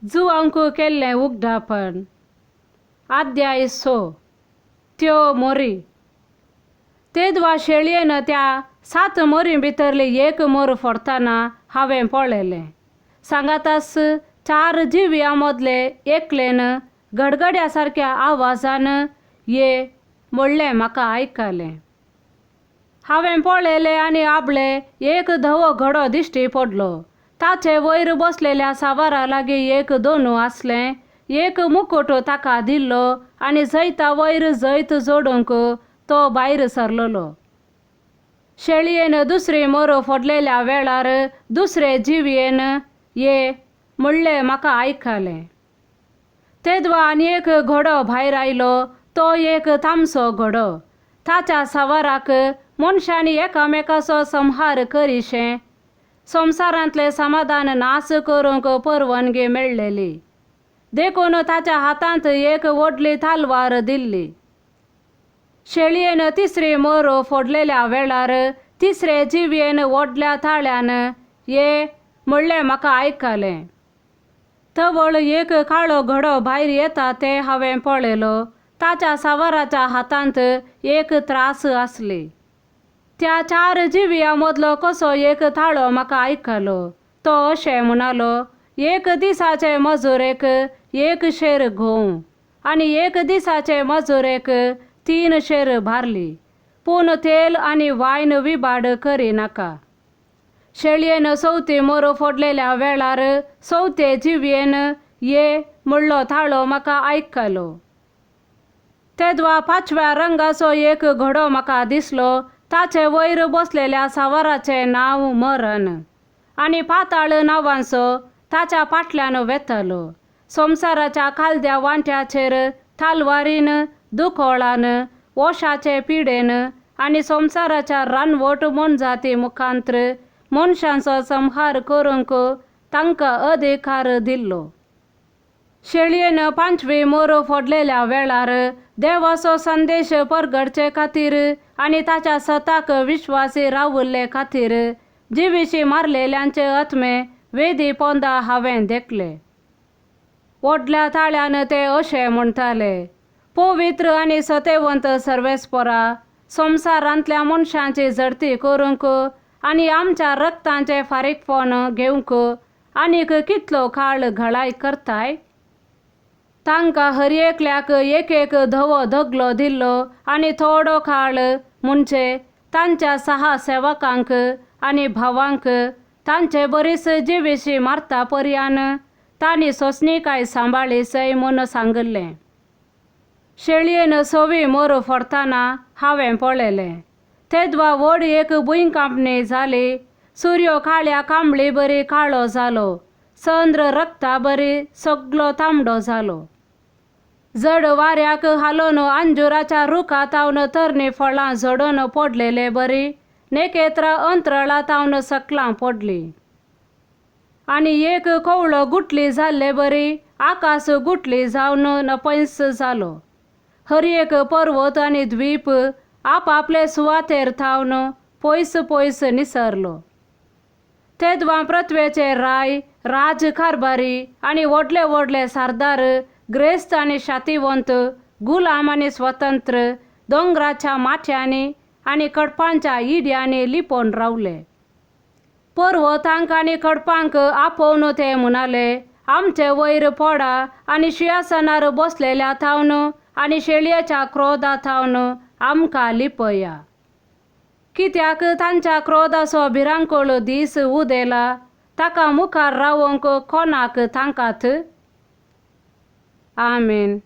जुवांक केल्लें उगडापण. अध्याय 6. त्यो मोरी. तेदवा शेळयेन त्या 7 मोरी भितरली एक मोर फोडटना हांवें पळयलें. सांगातास 4 जिव्यां मदले एकलेन गडगड्या सारक्या आवाजान ये म्हणलें म्हाका आयकलें. हांवें पळयलें आनी आपले एक धवो घोडो दिश्टी पडलो. ताचे वयर बसलेल्या सावारा लागीं एक दोनू आसलें. एक मुकुट ताका दिल्लो आनी जैता वयर जैत जोडूंक तो भायर सरलेलो. शेळयेन दुसरी मोर फोडलेल्या वेळार दुसरे जिवयेन ये म्हणलें म्हाका आयकलें. तेदवा आनी एक घोडो भायर आयलो. तो एक तामसो घोडो. ताच्या सावाराक मनशांनी एकामेकाचो संहार करीशें संवसारांतलें समाधान नाश करूंक परवानगी मेळ्ळेली. देखून ताच्या हातांत एक व्हडली तलवार दिल्ली. शेळयेन तिसरी मोर फोडलेल्या वेळार तिसरे जिवयेन व्हडल्या ताळ्यान ये म्हणलें म्हाका आयकलें. तवळ एक काळो घोडो भायर येता तें हांवें पळयलो. ताच्या सावाराच्या हातांत एक त्रास आसली. त्या 4 जिव्यां मदलो कसो एक ताळो म्हाका आयकलो. तो अशें म्हणालो, एक दिसाचे मजुरेक 1 शेर घोव आनी एक दिसाचे मजुरेक 3 शेर बारली, पूण तेल आनी वायन विबाड करिनाका. शेळयेन चवथी मोर फोडलेल्या वेळार चवथे जिवयेन ये म्हणलो ताळो म्हाका आयकलो. तेदवा पांचव्या रंगाचो एक घोडो म्हाका दिसलो. ताचे वयर बसलेल्या सावाराचें नांव मरण आनी पाताळ नांवांचो ताच्या फाटल्यान वेतालो. संवसाराच्या कालद्या वांट्याचेर तलवारीन, दुकोळान, ओशाचे पिडेन आनी संवसाराच्या रानवट मोनजाती मुखांत्र मनशांचो संहार करूंक तांकां अधिकार दिल्लो. शेळयेन पांचवी मोर फोडलेल्या वेळार देवाचो संदेश परगडचे खातीर आनी ताच्या सताक विश्वासी रावल्ले खातीर जिविशी मारलेल्यांचे आत्मे वेदी पोंदा हांवें देखले. व्हडल्या ताळ्यान ते अशें म्हणटाले, पवित्र आनी सतेवंत सर्वेस्परा, संवसारांतल्या मनशांची झडती करूंक आनी आमच्या रक्तांचें फारीकपण घेवंक आनीक कितलो काळ घळाय करताय? तांकां हर एकल्याक एक एक धवो दगलो दिल्लो आनी थोडो काळ म्हणजे तांच्या 6 सेवकांक आनी भावांक तांचे बरीच जिविशी मारता पर्यान तांणी सोंसणीकाय सांबाळी सय म्हूण सांगिल्लें. शेळयेन सवी मोर फोडटना हांवें पळयलें. तेदवा व्हड एक भुंयकांपणी जाली. सुर्यो काळ्या कांबळी बरी काळो जालो. चंद्र रक्ता बरी सगलो तांबडो जालो. जड वाऱ्याक हालोवन अंजुराच्या रुखा तावन तरणी फळां झडोवन पडलेले बरी नेकेत्रां अंतराळा तावन सकलां पडली. आनी एक कवळो गुटली जाल्ले बरी आकाश गुटली जावन नपैस जालो. हर एक पर्वत आनी द्वीप आपापले सुवातेर थावन पयस पयस निसरलो. तेदवा पृथ्वेचे राय, राज कारभारी आनी व्हडले व्हडले सरदार, ग्रेस्त आनी शातीवंत, गुलाम आनी स्वतंत्र दोंगराच्या माथ्यांनी आनी कडपांच्या इड्यांनी लिपोवन रावले. पर्वतांक आनी कडपांक आपोवन ते म्हणाले, आमचे वयर पडा आनी शिंयासनार बसलेल्या थावन आनी शेळयेच्या क्रोधा थावन आमकां लिपया. कित्याक तांच्या क्रोधाचो भिरांकूळ दीस उदेला, ताका मुखार रावंक कोणाक तांकात. आमेन.